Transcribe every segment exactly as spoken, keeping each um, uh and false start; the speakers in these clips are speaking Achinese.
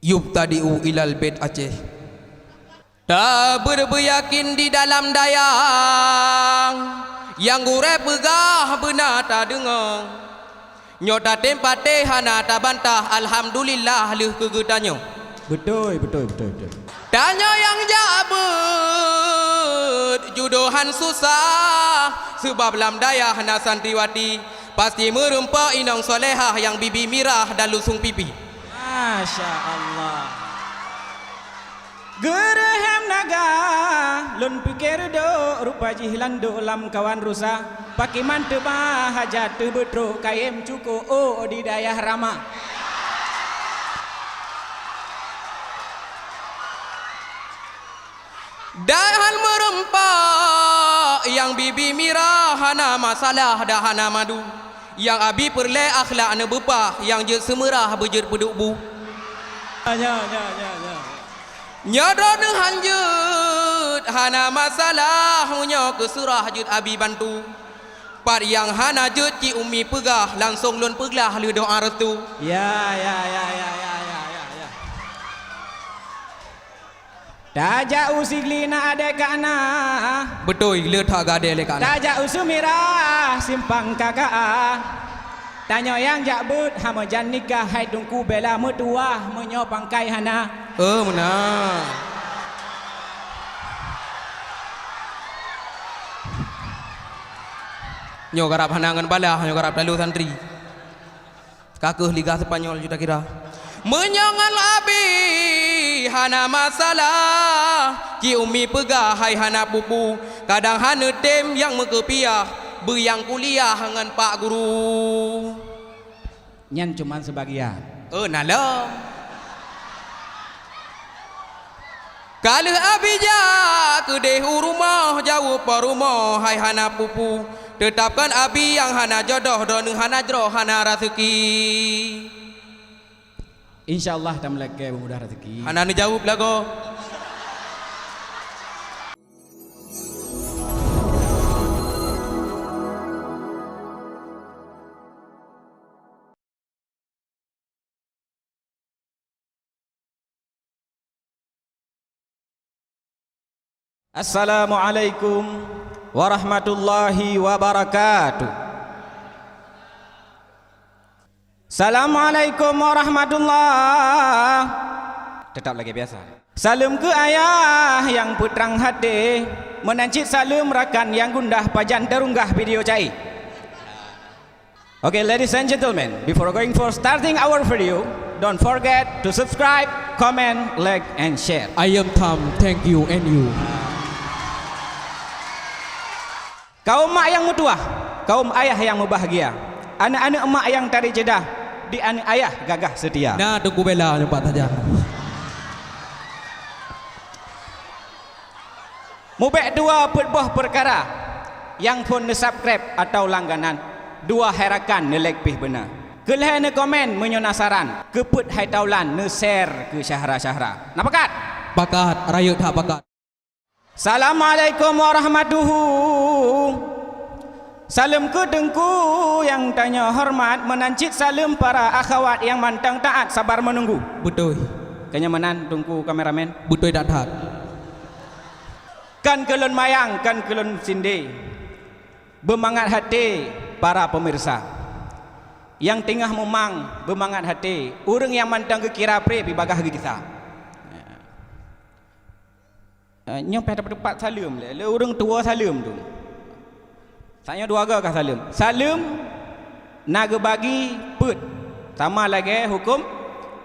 Yubtadi'u ilal bait Aceh. Tabeureubeuyakén di dalam dayah, nyang gurée peugah beuna tadeungoe. Nyoe tatem patéh hana tabantah, alhamdulillah lheueh keu geutanyoe. Beutôi, beutôi, beutôi, beutôi. Tanyoe nyang jak beuet judohan susah, seubab lam dayah na santriwati, pasti meureumpok inong solehah nyang bibi mirah dan lusong pipi. Masya Allah. Geureuhem naga, lôn pike reudok, rupa jih landok lam kawan rusa. Pakiman teuba hajat teubeutrok kayém cuko, oh, di dayah Rama. Dan meureumpok nyang bibi mirah hana masalah dan hana madu. Nyang abi peureulée akhlak neubeupah, nyang jeuet seumeurah beujeuet peuduek bu. Nya, nya, nya, nya. Nyoe droeneuh han jeuet, hana masalah, meunyoe keu seurah jeuet abi bantu. Pat nyang hana jeuet cit umi peugah, langsong lôn peuglah lheueh doa restu. Ya, ya, ya. Tajak u Sigli na adée ka na. Beutôi, le that gadée lé ka na. Tajak u Sumirah simpang K K A. Tanyoe nyang jak beuet hana meujan nikah, hai Teungku bela meutuwah meunyoe pangkai hana. Eh, meunan. Nyoe karab hana ngon balah, nyoe karab talo santri. Ka kheueh Liga Spanyol ju takira. Meunyoe ngon abi hana masalah, cit umi peugah hai hana pupu, kadang hana tem nyang meukeupiah, beu nyang kuliah ngon pak guru. Nyan cuma seubagian. Eh, na lom. Ka lheueh abi jak keudeh u rumoh, jaweueb po rumoh hai hana pupu. Teutab kon abi nyang hana jodoh, droeneuh hana jroh, hana raseuki. Insya Allah tameulakée beumudah raseuki. Hana neujaweueb lagoe. Assalamualaikum warahmatullahi wabarakatuh. Assalamualaikum warahmatullah. Tetap lagi biasa. Saleuem keu ayah nyang peutrang até, meunan cit saleuem rakan nyang gundah pajan teurunggah video cai. Okay, ladies and gentlemen, before going for starting our video, don't forget to subscribe, comment, like, and share. I am Tham, thank you, and you. Kaum mak nyang meutuwah, kaum ayah nyang meubahagia, aneuk-aneuk mak nyang tari ceudah, di aneuk ayah gagah seutia. Na Teungku bela nyoe pat sajan. Mubék dua peuet boh peukara nyang phon neusubscribe atawa langganan, dua hai rakan neulek pih beuna. Keu lhée neukomen meunyoe na saran, keu peuet hai taulan neushare keu syedara-syedara. Na pakat? Pakat, rayeuk that pakat. Assalamualaikum warahmatuhu. Saleuem keu Teungku nyang tanyoe horeumat, meunan cit saleuem para akhawat nyang mantong taát sabar meununggu. Beutôi. Keu nyan meunan Teungku kameramen. Beutôi that-that. Kon keu lôn mayang, kon keu lôn sindé. Beumangat até para peumirsa. Nyang teungoh mumang, beumangat até. Ureuëng nyang mantong geukira pré pih bagaih geugisa. Eh, nyoe pih teupeupat saleuem lé, lé ureuëng tuwoe saleuem tu. Tanyoe dua goe ka saleuem. Saleuem na geubagi peuet, sama lagée huköm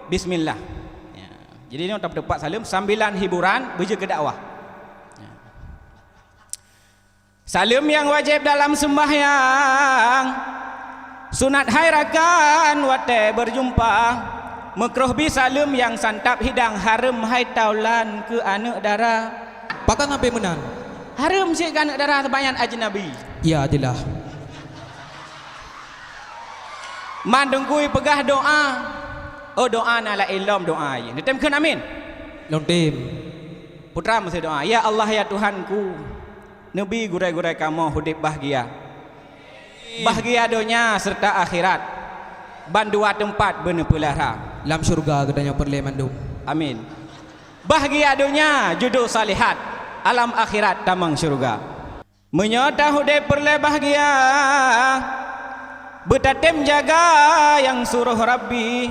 bismillah. Ya. Jadi nyoe teupeupat saleuem sambilan hiburan beujeuet keu dakwah. Ya. Saleuem nyang wajéb dalam seumbahyang, sunat hai rakan watée beurjumpa, meukroh bi saleuem nyang santap hidang, hareuem hai taulan keu aneuëk dara. Pakon ngabée meunan? Hareuem cit keu aneuëk dara sabayan ajnabi. Ya, jeulaih. Man Teungku peugah doá. Oh, doá na laén lom doá. Neutem kheun amin. Lôn tem. Putra meusidoá, "Ya Allah, ya Tuhanku, neubi gurée-gurée kamoe udeb bahgia. Bahgia donya seureuta akhirat, ban dua teumpat beuneupeulara. Lam syeuruga geutanyoe peureulée mandum. Amin. Bahgia donya judô salihat, alam akhirat tamong syeuruga. Meunyoe ta udeb peureulée bahgia, beutatem jaga nyang suroh Rabbi.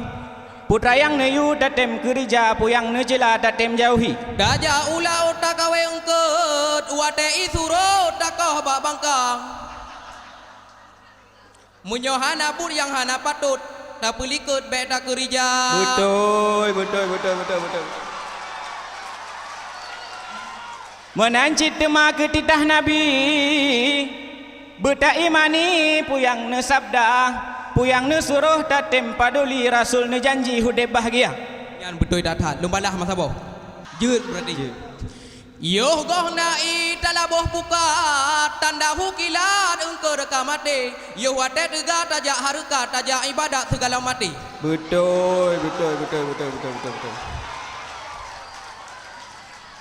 Peue nyang neuyue tatem keurija, peue nyang neucela tatem jauhi. Tajak u laôt takawé eungkôt, watée i surot takoh bak bangka. Meunyoe hana buet nyang hana patot, tapeulikot bék takeurija. Beutôi, beutôi, beutôi, beutôi, beutôi. Meunan cit teuma keu titah Nabi, beutaimani peue nyang neusabda, peue nyang neusuroh tatem paduli, Rasul neujanji udeb bahgia. Nyan beutôi that-that, lôn balaih meusaboh. Jeuet beurati. Jeuet. Yoh goh na ie talaboh pukat, tanda hu kilat eungkôt ka maté. Yoh watée teuga tajak hareukat, tajak iébadat seugala maté. Beutôi, beutôi, beutôi.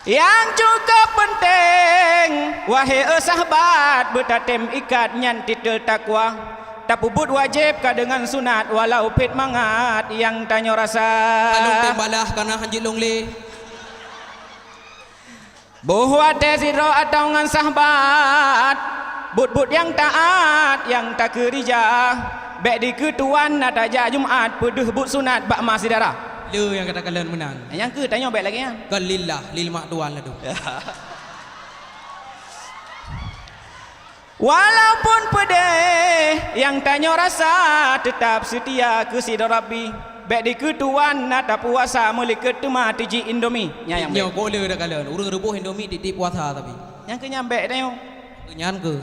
Nyang cukôp peunteng, wahé sahabat, beutatem ikat nyan titel takwa. Tapeubuet wajéb ka deungon sunat, walau phet mangat nyang tanyoe rasa. Ka lôn tem balaih, ka na hanjeuet lôn lé. Boh watée sidroe ateueh ngon sahabat, buet-buet nyang taát nyang takeurija, bék dikeue tuwan na tajak Jumat, peudeuh buet sunat bak ma syedara. Le nyang ka takalon meunan. Nyang keu tanyoe bék lagée nyan. Kon lillah, lé mak tuwan ladôm. Walaupun peudeh nyang tanyoe rasa, teutab seutia keu sidroe Rabbi. Bék dikeue tuwan na tapuasa, meulikot teuma teuji Indomie. Nyan nyang bék. Nyoe goh le takalon, ureuëng reuboh Indomie tieb-tieb puasa tapi. Nyang keu nyan bék tanyoe. Keu nyan keu.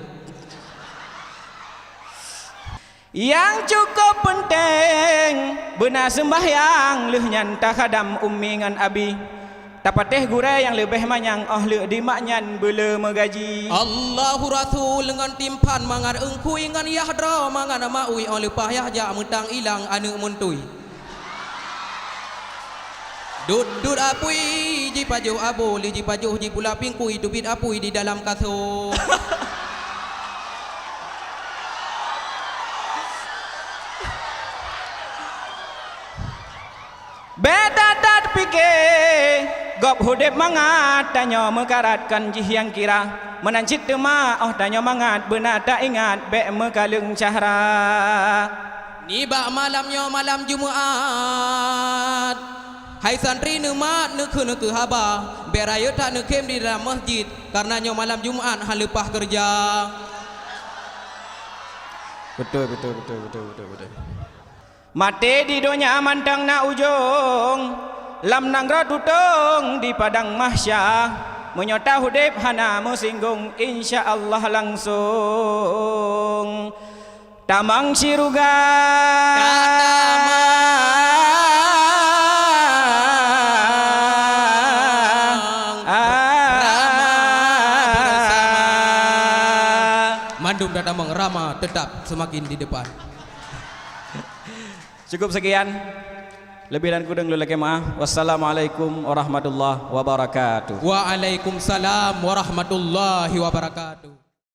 Nyang cukôp peunteng, beuna seumbahyang, lheueh nyan takhadam ummi ngon abi. Tapatéh gurée nyang leubeh manyang, óh lheueh dimak nyan beule meugaji. Allahu Rasul ngon timphan mangat, eungkui ngon yah droe mangat, maui óh leupah yah jak meutang ilang aneuëk meuntui. Dut-dut apui jipajoh abo, lé jipajoh jipula pingkui, teubiet apui di dalam kaso. Bék that-that pike, gob udeb mangat, tanyoe meukarat kon jih nyang kira. Meunan cit teuma óh tanyoe mangat, beuna taingat bék meukaleueng cahra. Nibak malam nyoe malam Jumat, hai santri neumat neukheun keu haba, bék rayeuk that neukhém di dalam masjid, kareuna nyoe malam Jumat han leupah keureuja. Beutôi, beutôi, beutôi. Maté di donya mantong na ujong, lam nanggroe tutong di padang mahsya. Meunyoe ta udeb hana meusinggong, insya Allah langsong tamong syeuruga. Tamong. Rama bersama. Mandum tatamong, rama tetap semakin di depan. Cukup sekian. Leubeh dan kureueng lôn lakée meu'ah. Wassalamualaikum warahmatullahi wabarakatuh. Waalaikumsalam warahmatullahi wabarakatuh.